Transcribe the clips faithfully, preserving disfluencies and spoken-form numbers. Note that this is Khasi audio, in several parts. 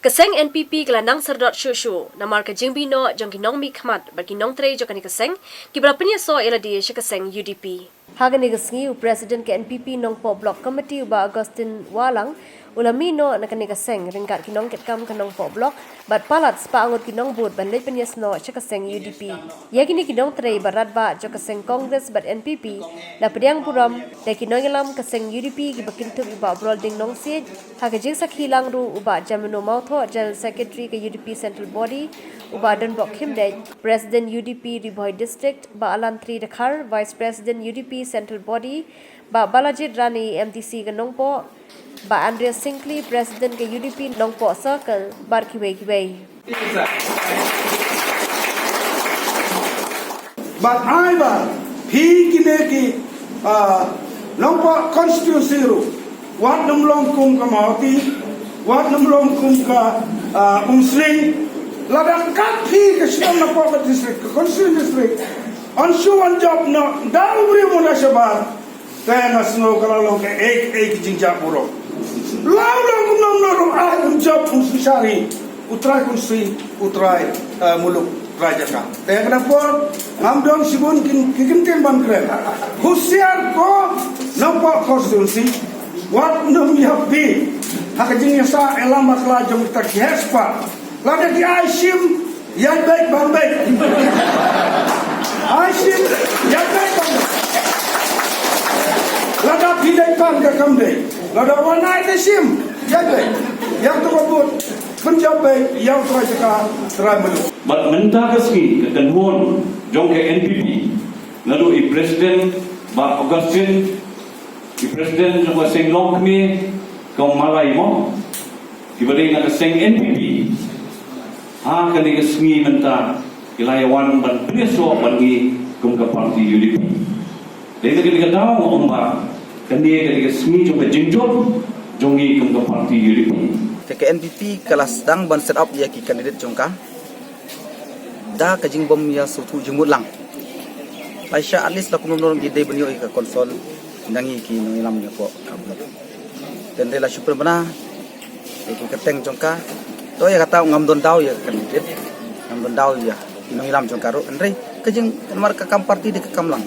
Ka seng N P P ka la nang sardot shuh shuh namar ka jingmih noh jong ki nongmihkhmat bad ki nongtrei jong kane ka seng kiba la pynïasoh ïa lade sha ka seng U D P. Ha kane ka sngi u President ka N P P Nongpoh Block Committee u Bah Augustine Wahlang u la mih noh na kane ka seng ryngkat ki nongkitkam ka Nongpoh Block bad palat spah ngut ki nongbud ban leit pynïasnoh sha ka seng U D P. Ïa kine ki nongtrei bad rangbah jong ka seng Congress bad N P P la pdiang burom da ki nongïalam ka seng U D P kiba kynthup ïa u Bah Brolding Nongsiej, ha ka jingsakhi lang ruh u Bah Jamino Mawthoh, General Secretary ka U D P Central Body, u Bah Donbok Khymdeit, President U D P Ri Bhoi District, Bah Alan Tri Dkhar, Vice President U D P Central Body, Bah Balajit Rani, M D C ka Nongpoh, Bah Andreas Syngkli, President ka U D P Nongpoh Circle, bad kiwei kiwei. Bad ai ba phi kine ki, ah, Nongpoh constituency ruh, wat nym long kum ka Mawhati, wat nym long kum ka, ah, Umsning, lada kat phi ka shnong Nongpoh ka district, ka constituency district, yn shu wan jop noh da u briew mynta shabar. Te nga sngew ka la long kaei kaei ka jingjah burom. La u long kumno kumno ruh ai un jop un synshar hi u trai khunswet, u trai, eh, muluk, u trai jaka. Te ha kane ka por ngam don shibun ki kyntien ban kren. Husiar ko Nongpoh constituency, wat nym ïa phi ha ka jingïasah ïalam bakla jong kita ki heh spah. Lada ki ai shim, ïai beit ban beit. Ai shim, ïai beit ban beit. Lada phi dei pan ka kam dei. Lada wan ai te shim, ïai beit. Ïa to ka bud, pynjop beit, ïa u trai jaka, trai muluk. Bad mynta ka sngi ka kynhun jong ka N P P, naduh i President Bah Augustine, i President jong ka seng Longkmie, ka Malai mo, kiba dei na ka seng N P P. Ha kane ka sngi mynta ki la ïa wan ban pynïasoh bad ngi kum ka parti U D P. Dei na kane ka daw nga ong ba kane ka dei ka sngi jong ka jingjop jong ngi kum ka parti U D P. Te ka N P P ka la sdang ban set up ïa ki candidate jong ka da ka jingbym ïa sngewthuh jingmut lang. Lai sha at least la kumno kumno ngi dei ban ïoh ïa ka consult na ngi ki nongïalam ïa ka block. Te hynrei la shu pynbna ïa ki kyrteng jong ka. To ïa kata ngam don daw ïa ka candidate, ngam don daw ïa ki nongïalam jong ka ruh. Hynrei ka jing namar ka kam party dei ka kam lang.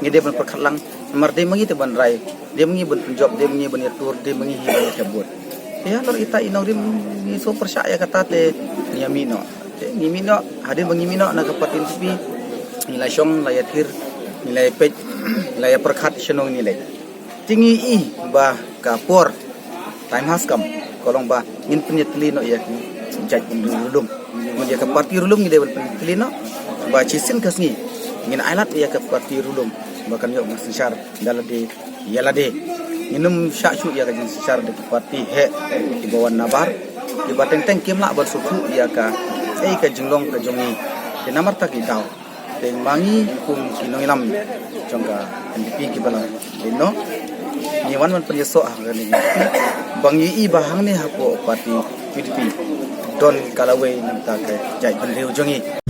Ngi dei ban pyrkhat lang namar dei ma ngi te ban rai, dei ma ngi ban pynjop, dei ma ngi ban ïatur, dei ma ngi hi ban ïathep vote. Ïa lor ita i nongrim ngi shu pyrshah ïa kata te ngi ïa mih noh. Te ngi mih noh, hadien ba ngi mih noh na ka party N P P, ngi la shong, la ïathir, ngi la ïapeit, ngi la ïapyrkhat shano ngin ïaleit. Te ngi i ba ka por, time has come, ka long ba ngin pynïatylli noh ïa ki jaitbynriew ruh lum. Ngi ïa ka party ruh lum ngi dei ban pynïatylli noh ba shisien ka sngi ngin ailad ïa ka party ruh lum ba kan ïoh ban synshar da lade ïa lade. Ngin ym shah shuh ïa ka jingsynshar da ki party heh kiba wan nabar, kiba teng teng kim lah ban sngewthuh ïa ka, eh, ka jinglong ka jong ngi. Te namar ta ki daw. Te ma ngi kum ki nongïalam jong ka N P P kiba la dei noh, ngi wan ban pynïasoh ha kane ka N P P ba ngi i ba hangne hapoh party U D P don ka lawei nangta ka jaitbynriew jong ngi.